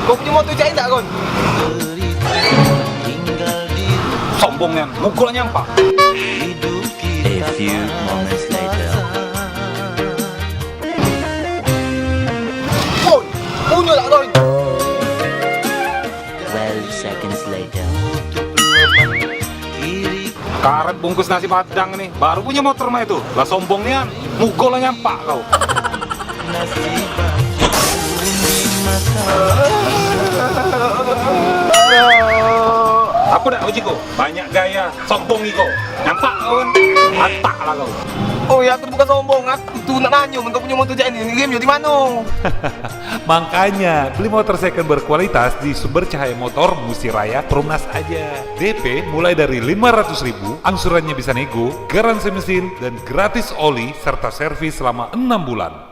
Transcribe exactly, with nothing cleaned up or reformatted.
Kau punyo motor cak ini dak, Kon? Sombong nian, mugol nyampak. A few moments later. Kon, punyo dak, Kon? Twelve seconds later. Karet bungkus nasi padang ni, baru punyo motor mah itu. Lah sombong nian, mugol lah nyampak kau. Aku dak uji kau, banyak gaya, sombong iko. Nyampak kau kan? Atak lah kau. Oh ya, aku bukan sombong, aku tu nak nanyo, men kau punyo motor cak ini, remnyo di mano? Makanya, beli motor second berkualitas di Sumber Cahaya Motor, Musiraya, Perumnas aja. D P mulai dari lima ratus ribu, angsurannya bisa nego, garansi mesin, dan gratis oli serta servis selama enam bulan.